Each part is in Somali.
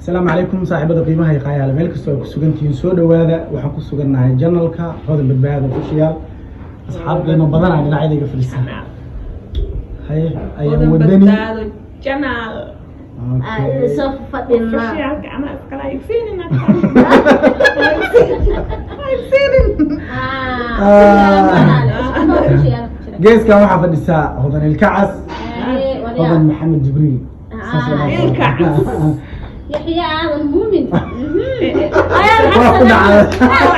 Asalaamu calaykum, saaxiibada qiimaha iyo qaayaala, meel kastoo ay ku sugan tihiin, soo dhowaada. Waxaan ku sugannahay channelka Hodan Badbaado Official. Asxaab qiimo badan aa dhinacyada iga fadhisan. Haye, ayaan Hodan wadani. Badbaado Channel. Okay. Soo fadhinaa. Officialka anaa iskala igsiinin. Igsiinin. Geeskan waxaa fadhisaa Hodan Ilkacas, Hodan Maxamed Jibriil. Saas oo Ilkacas. Yaxya Aadan Muumin. Waa ku dhacday.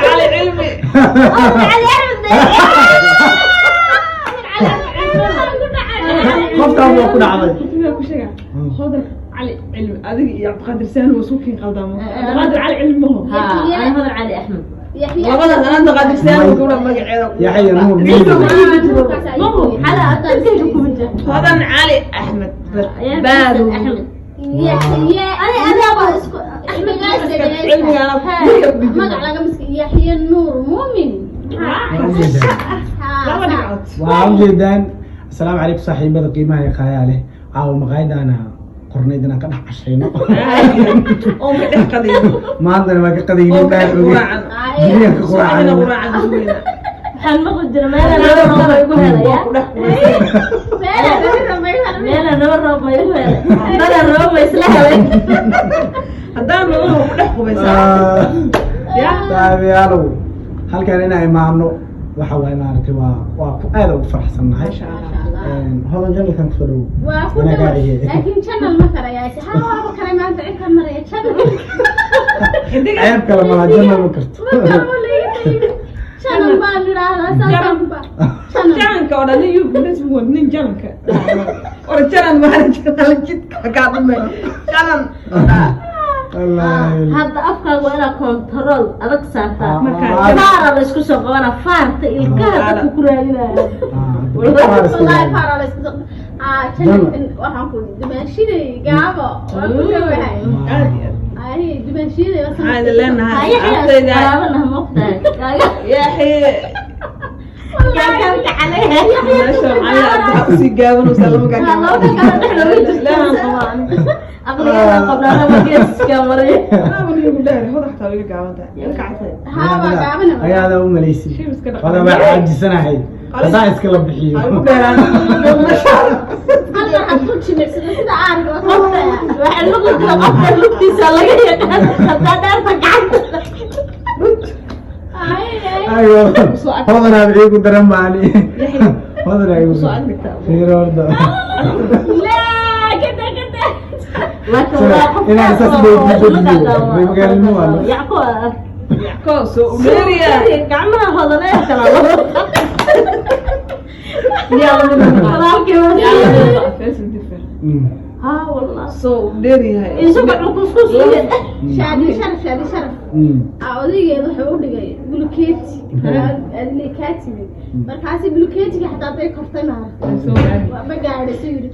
Cali Cilmi. Cali Axmed. Qofkaan waa ku dhacday. Qofkaa ku sheega Hodan Cali Cilmi, adiga iyo Cabdiqaadir Saani waa isku kiin qaldamo. Cabdiqaadir Cali Cilmi maho. Ana Hodan Cali Axmed. Labadaas anaa Cabdiqaadir Saani gabadha magaceeda. Yaxya Nuur Muumin. Hodan Cali Axmed Badbaado. Yaxye adaaba isku Axmed. Magac laga miski, Yaxye Nuur Muumin. Laba dhibcood. Waa ujeedaan. Asalaamu calaykum, saaxiibada qiimaha iyo qaayaa leh. Caawa maqaayadaana qornayd inaan ka dhex cashayno. Oo ka dhex qadiyo. Maantana waa ka qadaynay. Oo ka dhex quraacan. Guryahan ka Subaxina quraacan. Quraacan sugayna. Waxaan maqli jira meela naba roob ma igu helaya. Waa ku dhex quraacan. Meela naba roob ma igu helay, dada roob ma isla helay. Haddaan nabada waa ku dhex qubaysaa ya. Saaxiibayaalow, halkan inaan imaano waxa waaye, maaragtay, waa ku aad ugu faraxsannahay. Masha Allah. Hodan, channelkan kusoo dhawow. Waa ku Anaa dhaw gaariye. Laakiin channel ma karayaa, ha, waaba karay maanta, cirka maraya channel. Xidiga. Ceeb kale malaha, channel ma karto. Channel baan idhaahdaa, saasaan ba channel. Jananka oo dhan nin yuu Facebook, nin jananka ora janan maalin janan jidka kaa dhumay janan. Wallaahi. Hadda afkaaga waa inaad control adag saartaa. Markaa faara la isku soo qabana, faarta ilkaha dadka ku raadinaya. Wallahi faara la isku ah channelkan waxaan ku dumaashiday gaabo, waan ku dhawahay. Aad iyo aad. Ay, dumaashiday. Maxaan idin leenahay asxaabtayda? Qaraabanaha moogtahay. Yaxye. Gaagaabka caleyha. Meesha macallin abdi usii gaabanaysaa lama gaagaaban. Laba kala dhexda way jirtaa, aqligeeda qabnaa laba geeska mariyo. Anaaba nigu dheer, hoda xataa way iga gaaban tahay, ilka casay. Haa, waa gaabana. Ayaada u malaysid. Shib iska dhaq. Wada waa caajisanahay haddaan iskala bixiyo. Ay, ugu dheeraan. Halka waxaad ku jimicsada sida aariga oo Qofka waxaa lagu jira, qofka lugtiisa laga yaqaan haddaa dheerta gacanta. Ayo, hodanaaba iigu daran baani, hodanaa iigu Soo agdhigtaa. Fiiro horta. Laa kada kada, laakiin waa qof Inaan saas loo magaalnimo waa loo- yacko. Yacko soo umeeriya. Gacmaha hodanee kala walaalkii. Faisal Differ. Ha wallah. Soo u dheer yahay. Isaga cukuskus. Shaadi Sharaf, Shaadi Sharaf. Aa, odaygeeda wuxuu u dhigay bulkeeti adli kaa timid, markaasi bulkeetiga xataa hadday kortay maaragtay Soo gaari. Waa ma gaadhay soo yidhi.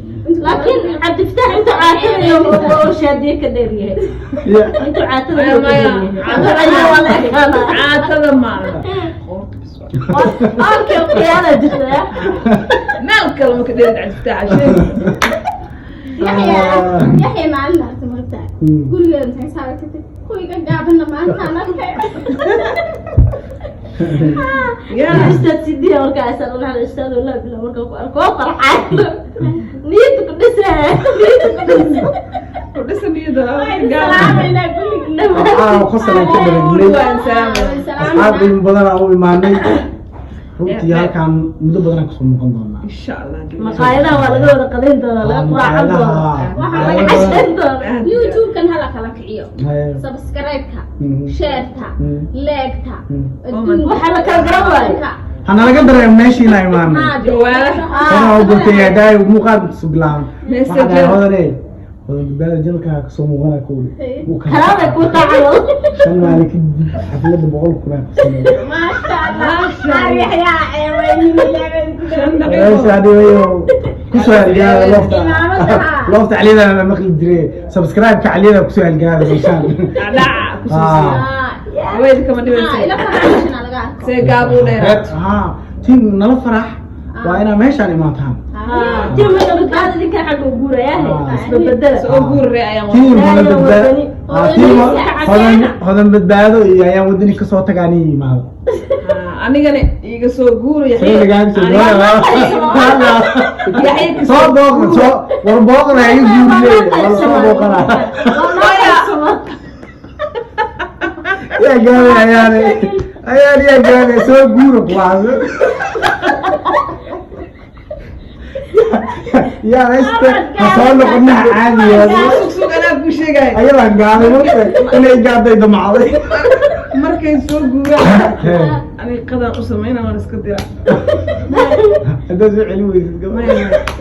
Laakiin Cabdifataax intuu caatadayo oo Shaadiye ka dheer yahay, intuu caatadayo ka dheer yahay waa la ekaanaa. Caatada maaha. Okay, khiyaana jirta. Meel kale ma ka dheerid Cabdifataax sheeg. Yaxya, Yaxya, maalin aragtay maogtahay gurigeeda intay saara ka tag kuwiga gaabana maantaan arkay. Ya. Ustaad Sidiya markaa asal waxaan ustaad, wallahi bilaa, markaa ku arko waa farxay, niyadda ku dhisaya, niyadda ku dhisa. Ku dhisa niyadda. Salaamaynaa kulligii. Caawa qosalaan ka dharagnay. Waan salaamay. Asxaab qiimo badan aan u imaanay runtii. Halkaan muddo badan aan kasoo muuqan doonaa. Insha Allah. Maqaayadaha waa laga wada qadayn doonaa, laga quraacan doonaa, Waxaa laga cashayn doonaa. YouTube-kan hala kala kiciyo, subscribe-ka, share-ta, like-ta. Waxaa la kala garan waayo. Hanalaga dareemo meeshiina imaanay. Jawaab. Horaa u gurtay hadaayo muuqaalka kusoo bilaaban. Message. Waxaa dhahay hodane, Hodan Badbaado channelka kasoo muuqana kuwi. Kalaabay kuu taacan. 5 maalin kadib xafladda 100,000 aan qabsanay. Maasha Allah, Yaxyaa ceebaynin. 5 daqiiqo. Meesha dhibayo kusoo halgaada loofta. Imaamada. Loofta caliyada la maqli jiray, subscribe-ka caliyada kusoo halgaada meeshaan. Dhacdhaca kusoo siiya. Haweenka kama dhibaysa. Ila faraxshana laga arko. See gaab u dheeraad. Haa, team nala farax waa inaa meeshaan imaataan. Team Badbaado idinka xagga u guurayaahe isbabedela. Soo guurre ayaan. Team nala Daayo badbaado. Wadani. Hodan, Hodan Badbaado iyo ayaan wadani kasoo tagaa nin yimaado. Anigana iga soo guuro. Soo lagaaga soo Yaxya. Soo booqna, soo war booqna, iga guuriye, waa soo booqana. Yaa gaabay ayaane, ayaan yaa gaabay, soo guura kuwaas. Yaa hayste, ha soo noqonaha caadiya. Sug, sug, anaa kuu sheegaya. Ayadaan gaaday marka inay gaaday damacday. Markay soo guuraan, aniga qadaan u sameynaa, waan iska diraa. Haddaad soo celin weysid gabadha.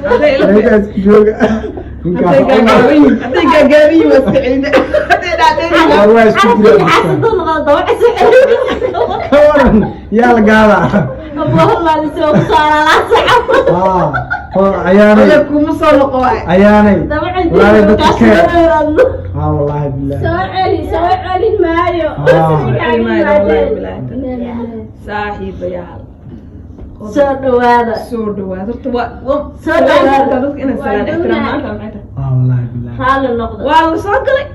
Hadday ila Meeshaas jooga. Hadday gaagaaban yihiin, hadday gaagaaban yihiin waa iska celina, hadday dhaadheer yihiin. Waa isku jira. Ka waran, yaa la gaadaa? Ayaanay. Wala kuma soo noqo waay. Ayaanay walaalay, dadka kee. Haa, wallaahi billahi. Soo celi, soo celin maayo. Celin maayo, wallaahi billahi. Saaxiibayaal. Soo dhawaada. Soo dhawaad horta, waa Soo dhawaada. Dadka inay salaan ixtiraam maanta maxay tahay? Haa, wallaahi billahi. Raalli noqda. Waa la soo galay.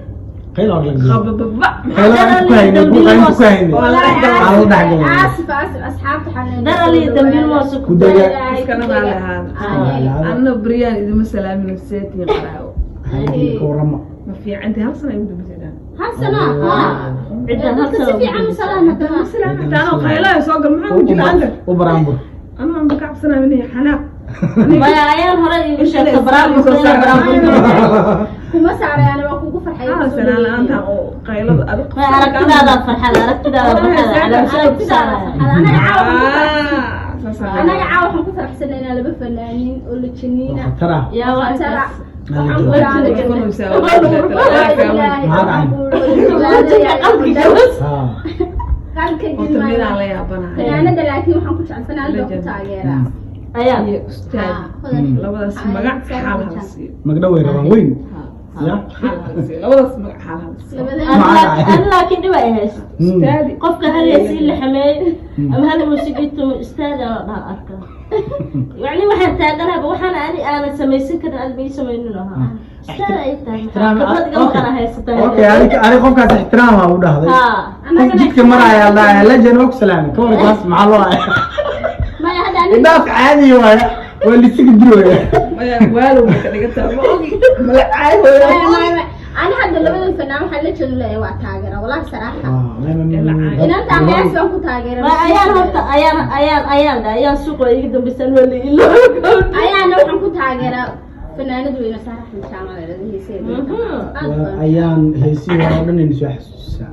Qayl hor laga bilaabo. Qabababa. Qayl hor inta ku haynay, buuqa inta ku haynay. Waa la dhex galay. Waa la dhex galay. Aasif, aasif, asxaabta xaneen. Darali dambiil moosu. Ku dega. Iskana raalli ahaada. Anna baryaan idima salaamin, seetiin qaraawo. Waxaan ka warrama. Ma fiicantahay? Hal sana ay ugu dambeysay dhaan. Hal sana haa. Ciddan hal Dadka si sana. fiican u salaam haddana. Ma salaamin xitaa anoo qaylayo soo gal, maxaa ugu jira anta? U baraanbur. Anuu anba ka cabsanaa inay xanaaq. Maya, ayaan hore iigu sheegta baraanburka inaa baraanburka. Kuma saarayaan, waa kugu farxay. Haa, salaan la-aanta oo qaylada adag. Maya, aragtidaada farxada, aragtidaada farxada calaamsada ku saaraya. Anaga caawa waxaan ku faraxsan- Ah, saas anaga caawa waxaan ku faraxsanay inaa laba fanaaniin oo la janiina. Khatar ah. Yaa waa Khatara. kaas. Waxaan ku Maxaa dhacay? Qalbiga was. Haa. Qalka Horta midaan gilmaayo. la yaabanahay. Fanaanada laakiin waxaan ku jecel fanaanada ku taageeraa. Ayaa. Iyo ustaad. Hodan. Labadaas magac xaal hala siiyo. Magdhow way rabaan weyn ya. Xaal hala siiyo, labadaas magac xaal hala siiyo. Maxaa dhacay? Ani laakiin dhib ay haysto. Ustaadi. Qofka hal hees in la xameeyo ama hal muusig itumo, istaaga la dhaha arka. Yacni waxaan taaganahaba waxaan ani aanan samaysan karin, aad ma ii samaynin ahaa. Istaag ay tahay. Ixtiraam. Khibrad igama qana haysataa. Okay, ani qofkaas ixtiraam aa u dhahday. Haa. Qof jidka maraya la legend waa ku salaamay, ka waran kaas? Maxaa loo haya? Maya, hadda aniga Idhaaf caadi waaya, waa lisiga dirooya. Maya, waalow ma ka dhigantaa? Ma ogi mala caay. Maya, maya, maya. Ani hadda labadan fanaan waxaan la jeedo leeyahay waa taageera, walahi saraaxa. Inantaa hees baan ku taageera. Ma ayaan horta ayaan ayaan ayaan dha ayaan suuqa iga dambaysan waa la iloobo. Ayaana waxaan ku taageeraa fanaanad weyne Saarax Jaamacada heeseeda. Ayaan heesihii hore oo dhan aynu soo xasuusaa,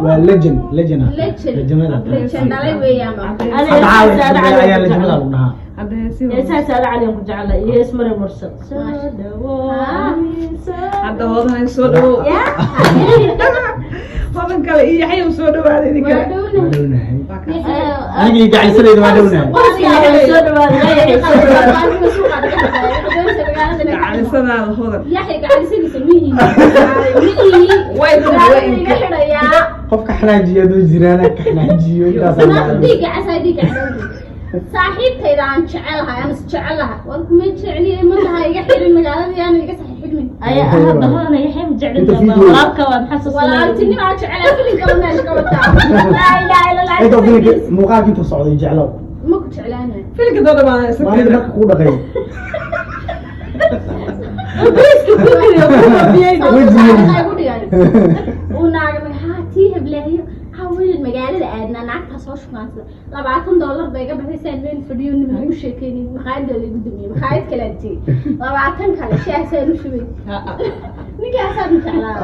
waa legend, legend ah. Legend. Legendada. Legend dhalay weeyaan ba. Ani Hadda caawa heesaha Saada ayaan Cali legendada lagu dhahaa. Hadda heesii. Heesaha Saada Cali aan ku jeclahay iyo hees Maryam Mursal. Soo dhawo. Hadda hoodanay soo dhawow. Yaa. Hodan kale iyo Yaxya soo dhawaada idin Waa kale. dhowna. Waa dhownahay. Waa kaas. Aniga iyo gacaysadayda waa dhownahay. Qoyska soo dhawaada. Gacalisadaada hodan. Yaxya gacalisadiisa mihi mihi. Way Magaalada way iga xidhayaa. Qofka xanaajiya aduu jiraana ka xanaajiyo intaas. Dhiiga casaa, dhiiga casaa. Saaxiibtayda aan jecelahay, aan is jecelahay, war kuma jecli, ma tahay iga xirin magaalada, yaan iga saxiixidmin. Ayaa hadda hodan Yaxya ma jeclin walaalka, waa maxaa soo Walaaltinimo aan jecelahay, filinka la meesha ka wataa, laa ilaaha illa allah. Inta filimka muuqaalka intuu socday jeclow. Ma ku jeclaanayo. Filka doo dhamaada isa. Maalinta marka kuu dhaqay. Bariiska ku kariyo ku biyay. Wejigeeda. Igu dhigan uu naaga maxaa tii heblaayo haween magaalada aadnaa, naagtaa soo shugaansada, $20 bay iga baxday saan meel fadhiyo nima ugu sheekeynin, maqaayadda lagu dumiyey, maqaayad kale aan tegey, 20 kale shaahsaan u shubay, ninkaasaan jeclaa,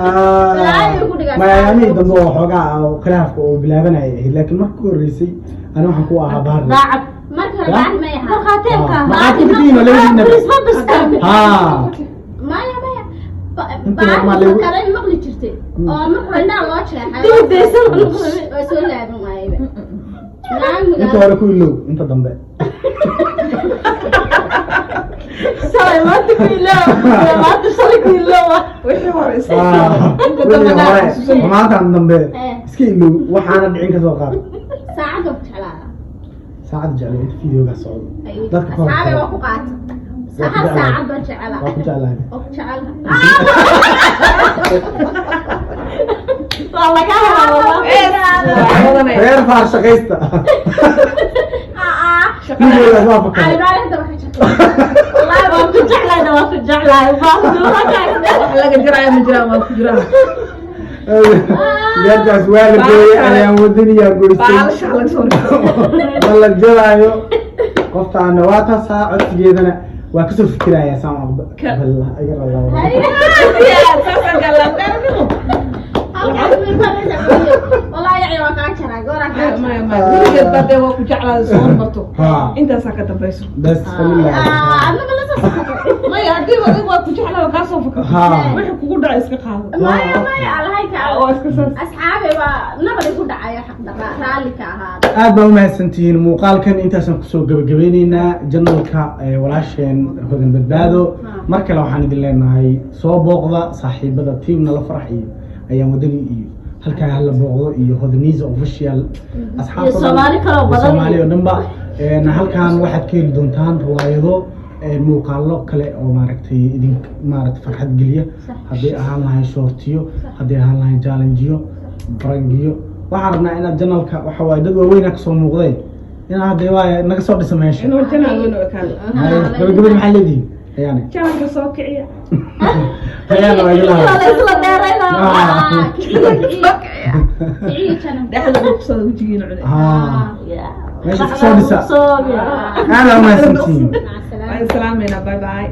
balaayo igu dhigaa. Mayaamihii dambe oo xoogaa oo khilaafka oo bilaabanayay ahayd, laakiin marka ku horreysay ani waxaan ku ahaa baarle. Daacad. Marka hore baan may ahaa. Markhaateelka. Markhaati ku tihiin oo labadiinaba. Bariis ma bastaan. Haa. Maya, maya. Inta hore ma Baan lagu- kale maqli jirtay oo marka hore indhaha loo jeexay. Dibadaysan. Waa soo laaban waayeyba naag Inta magaalo. hore ku ilow, inta dambe. Shalay maanta ku ilaaw, maanta shalay ku ilaaw. Wixii hore iska. Ah, Inta wixii dambe hore, xasuusan. maantan dambe Eh. iska ilow, waxaana dhicin kasoo qaad. Saacadda ku jeclaa. Saacad jeclay inta videogaa socdo dadka ka hor. Asxaabay waa ku qaata. Waa ku Hal jeclahay. saacad baan jecelaa. Waa ku jeclahay. Waa ku jecelahay. Waa laga helaa wallahi. Reer faar shaqaysta. Ninkeeda waa fakay. Waa ku jeclahay, waa ku jeclahay. Wax laga jiraayo ma jiraan, waa ku jiraan. Geerkaas waa la gooyey, ayaan wadaniyaa goysay. Baalasha laga soo rifo. Ma la jaraayo. Qoftaana waa taasaa, codsigeedana waa kasoo fikirayaa saan iga ralaa. Saasaan gaalaanimo. Maya, maya, weligeed baa dee waa ku jeclaada soo marto. Intaasaa ka dambayso. Bas falillah. Maya, haddii adiga waa ku jeclaada kaa soo fakato, wixii kugu dhaca iska qaado. Maya, maya, alhayka. Oo iska saas. Asxaabe, waa nabad igu dhacayo, xaq darra raalli ka ahaada. Aad baa umahadsantihiin. Muuqaalkan intaasaan kusoo gabagabeyneynaa channelka walaasheen Hodan Badbaado. Mar kale waxaan idin leenahay soo booqda saaxiibada team nala farax iyo ayaan wadani iyo halkaa hala booqdo iyo Hodaniza Official, asxaabta Iyo Soomaali kaloo badan. Soomaali oo dhanba. Halkan waxaad ka heli doontaan riwaayado, muuqaalo kale oo maaragtay idin maaragtay farxad geliya, hadday ahaan lahayn shortiyo, hadday ahaan lahayn challengeyo, prankiyo. Waxaan rabnaa inaad channelka, waxa waaye, dad waaweynaa kasoo muuqday, inaa hadda waay naga soo dhisa meesha. Inuu channel weyn u ekaado. Haye, gabagabada maxaa leedihiin, Ayaane? Channelka soo kiciya. Ayaana waa igala La hadlay. isla dheeraynaa. Kiciyo channel. Dhexda dhuqsada, wejigiina cune. Meesha isku soo dhisa. Soo Aad aa umahadsantihiin. Maca salaama. Waan salaameynaa, bye bye.